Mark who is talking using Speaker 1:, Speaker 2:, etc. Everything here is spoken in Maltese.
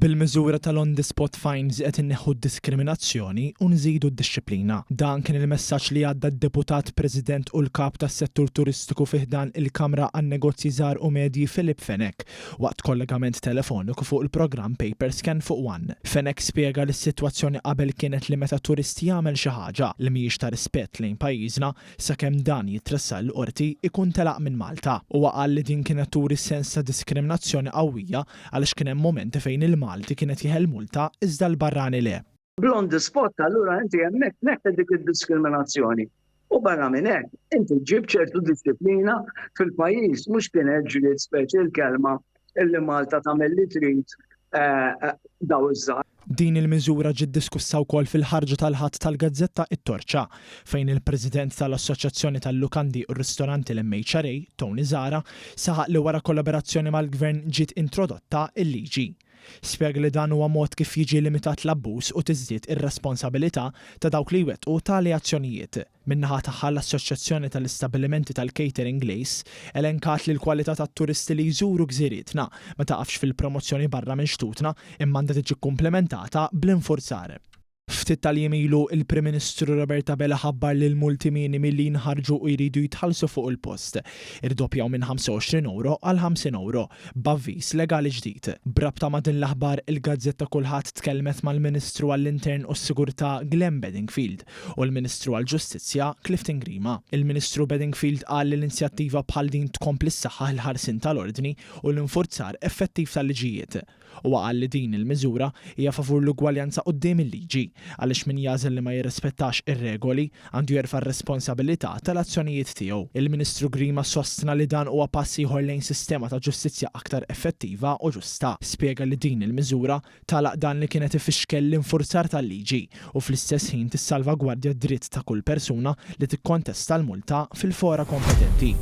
Speaker 1: Bil-miżura tal-on the spot fines qed inneħħu d-diskriminazzjoni u nżidu d-dixxiplina. Dan kien il-messaġġ li għadda d-Deputat President u l-Kap tas-Settur Turistiku fi ħdan il-Kamra għan-Negozji Żgħar u Medji Philip Fenech waqt kollegament telefoniku fuq il-programm Paper Scan fuq one. Fenech spjega li s-sitwazzjoni qabel kienet li meta turist jagħmel xi ħaġa li mhijiex ta' rispett lejn pajjiżna, sakemm dan jitressaq il-Qorti, ikun telaq minn Malta. Huwa qal li din kienet turi sens ta' diskriminazzjoni qawwija għaliex kien hemm mumenti fejn il-Malti kien qed jeħel multa iżda l-barrani le.
Speaker 2: Bl-on the spot allura inti hemmhekk tneħħi dik id-diskriminazzjoni. U barra minn hekk, inti ġġib ċertu dixxiplina fil-pajjiż, mhux kienet ġlied speċi l-kelma illi Malta tagħmel li trid daw iż-żgħar.
Speaker 1: Din il-miżura ġiet diskussa wkoll fil-ħarġa tal-Ħadd tal-gazzetta It-Torċa, fejn il-President tal-Assoċjazzjoni tal-Lukandi u r-Ristoranti l-MHRA, Tony Zahra, saħaq li wara kollaborazzjoni mal-Gvern ġiet introdotta l-liġi. Spjega li dan huwa mod kif jiġi limitat l-abbuż u tiżdied ir-responsabilità ta' dawk li jwettqu tali azzjonijiet. Min-naħa tagħha l-Assoċjazzjoni tal-Istabbilimenti tal-Catering Lace elenkat li l-kwalità tat-turisti li jżuru gżirietna ma taqafx fil-promozzjoni barra minn xtutna imma għandha tiġi kkumplementata bl-infurzar. Ftit tal-jiem ilu, il-Prim Ministru Robert Abela ħabbar li l-multi minimi li jinħarġu u jridu jitħallsu fuq il-post, irdoppjaw minn 25 ewro għal 50 ewro, b'avviż legali ġdid. B'rabta ma' din l-aħbar, il-gazzetta Kullħadd tkellmet mal-Ministru għall-Intern u s-Sigurtà Glenn Bedingfield u l-Ministru għall-Ġustizzja, Clifton Grima. Il-Ministru Bedingfield qal li l-inzjattiva bħal din tkompli ssaħħaħ il-ħarsien tal-ordni u l-infurzar effettiv tal-liġijiet. Huwa qal li din il-miżura hija favur l-ugwaljanza quddiem il-liġi, għaliex min jagħżel li ma jirrispettax ir-regoli għandu jerfa' r-responsabilità tal-azzjonijiet tiegħu. Il-Ministru Grima sostna li dan huwa pass ieħor lejn sistema ta' ġustizzja aktar effettiva u ġusta. Spjega li din il-miżura tagħlaq dan li kien qed ifixkel l-infurzar tal-liġi u fl-istess ħin tissalvagwardja d-dritt ta' kull persuna li tikkontesta l-multa fil-fora kompetenti.